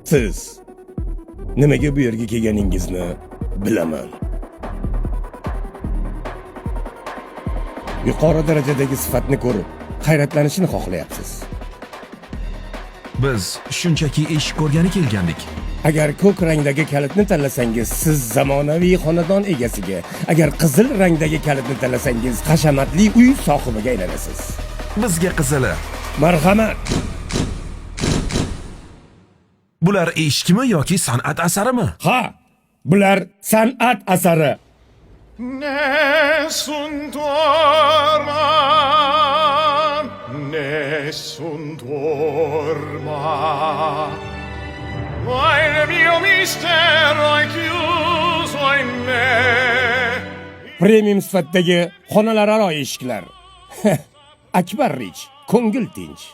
Siz nimaga bu yerga kelganingizni bilaman. Yuqori darajadagi sifatni ko'rib, hayratlanishini xohlayapsiz. Biz shunchaki eshik ko'rgani kelgandik. Agar ko'k rangdagi kalitni tanlasangiz, siz zamonaviy xonadon egasiga, agar qizil rangdagi kalitni tanlasangiz, hashamatli uy sohibiga aylanasiz. Bizga qizili. Marhamat. Bular eshikmi yoki san'at asarimi? Ha, bular san'at asari. Nessun dorma, nessun dorma. Ma il mio mistero è chiuso in me. Premium sifatdagi xonalararo eshiklar. Akbar Rich, ko'ngil tinch.